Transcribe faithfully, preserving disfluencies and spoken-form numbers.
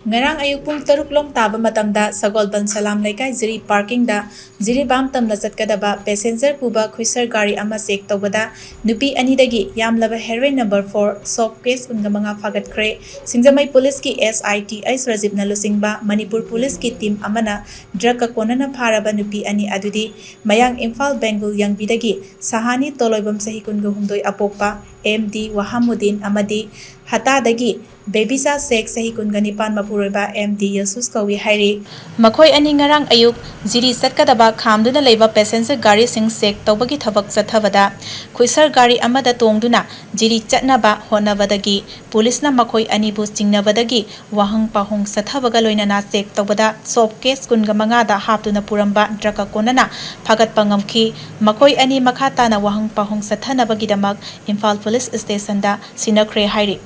ꯉꯔꯥꯡ ꯑꯌꯨꯛ ꯄꯨꯡ ꯇꯔꯨꯛ ꯂꯣꯝ ꯇꯥꯕ ꯃꯇꯝꯗ ꯁꯒꯣꯜꯕꯟ ꯁꯂꯥꯝ ꯂꯩꯀꯥꯏ ꯖꯤꯔꯤ ꯄꯥꯔꯀꯤꯡꯗ ꯖꯤꯔꯤꯕꯥꯝ ꯇꯝꯅ ꯆꯠꯀꯗꯕ ꯄꯦꯁꯦꯟꯖꯔ ꯄꯨꯕ ꯈꯨꯏꯁꯔ ꯒꯥꯔꯤ ꯑꯃ ꯆꯦꯛ ꯇꯧꯕꯗ ꯅꯨꯄꯤ ꯑꯅꯤꯗꯒꯤ ꯌꯥꯝꯂꯕ heroine number four showcase ꯀꯨꯟꯒ ꯃꯉꯥ ꯐꯥꯒꯠꯈ꯭ꯔꯦ꯫ ꯁꯤꯡꯖꯃꯩ ꯄꯨꯂꯤꯁꯀꯤ ꯑꯦꯁ ꯑꯥꯏ ꯇꯤ ꯑꯩꯆ ꯔꯖꯤꯞꯅ ꯂꯨꯆꯤꯡꯕ ꯃꯅꯤꯄꯨꯔ ꯄꯨꯂꯤꯁꯀꯤ ꯇꯤꯝ ꯑꯃꯅ ꯗ꯭ꯔꯒꯀ ꯀꯣꯟꯅꯅ ꯐꯥꯔꯕ ꯅꯨꯄꯤ ꯑꯅꯤ ꯑꯗꯨꯗꯤ ꯃꯌꯥꯡ ꯏꯝꯐꯥꯜ ꯕꯦꯡꯒꯨꯜ ꯌꯥꯡꯕꯤꯗꯒꯤ ꯁꯍꯥꯅꯤ ꯇꯣꯂꯣꯏꯕꯝ ꯆꯍꯤ ꯀꯨꯟꯒ ꯍꯨꯝꯗꯣꯏ ꯑꯄꯣꯛꯄ ꯑꯦꯝ ꯗꯤ ꯋꯥꯍꯥꯃꯨꯗꯤꯟ ꯑꯃꯗꯤ ꯍꯇꯥꯗꯒꯤ ꯕꯦꯕꯤꯁꯥ ꯁꯦꯈ ꯆꯍꯤ ꯀꯨꯟꯒ ꯅꯤꯄꯥꯟ ꯃꯄꯨꯔꯣꯏꯕ ꯑꯦꯝ ꯗꯤ ꯌꯁꯨꯁ ꯀꯧꯏ ꯍꯥꯏꯔꯤ꯫ ꯃꯈꯣꯏ ꯑꯅꯤ ꯉꯔꯥꯡ ꯑꯌꯨꯛ ꯖꯤꯔꯤ ꯆꯠꯀꯗꯕ ꯈꯥꯝꯗꯨꯅ ꯂꯩꯕ ꯄꯦꯁꯦꯟꯖꯔ ꯒꯥꯔꯤꯁꯤꯡ ꯆꯦꯛ ꯇꯧꯕꯒꯤ ꯊꯕꯛ ꯆꯠꯊꯕꯗ ꯈꯨꯏꯁꯔ ꯒꯥꯔꯤ ꯑꯃꯗ ꯇꯣꯡꯗꯨꯅ ꯖꯤꯔꯤ ꯆꯠꯅꯕ ꯍꯣꯠꯅꯕꯗꯒꯤ ꯄꯨꯂꯤꯁꯅ ꯃꯈꯣꯏ ꯑꯅꯤꯕꯨ ꯆꯤꯡꯅꯕꯗꯒꯤ ꯋꯥꯍꯪ ꯄꯥꯎꯍꯪ ꯆꯠꯊꯕꯒ ꯂꯣꯏꯅꯅ ꯆꯦꯛ ꯇꯧꯕꯗ ꯁꯣꯞ ꯀꯦꯁ ꯀꯨꯟꯒ ꯃꯉꯥꯗ ꯍꯥꯞꯇꯨꯅ ꯄꯨꯔꯝꯕ ꯗ꯭ꯔꯒ ꯀꯣꯟꯅꯅ ꯐꯥꯒꯠꯄ ꯉꯝꯈꯤ꯫ ꯃꯈꯣꯏ ꯑꯅꯤ ꯃꯈꯥ ꯇꯥꯅ ꯋꯥꯍꯪ ꯄꯥꯎꯍꯪ ꯆꯠꯊꯅꯕꯒꯤꯗꯃꯛ ꯏꯝꯐꯥꯜ ꯄꯨꯂꯤꯁ ꯁ꯭ꯇꯦꯁꯟꯗ ꯁꯤꯟꯅꯈ꯭ꯔꯦ ꯍꯥꯏꯔꯤ꯫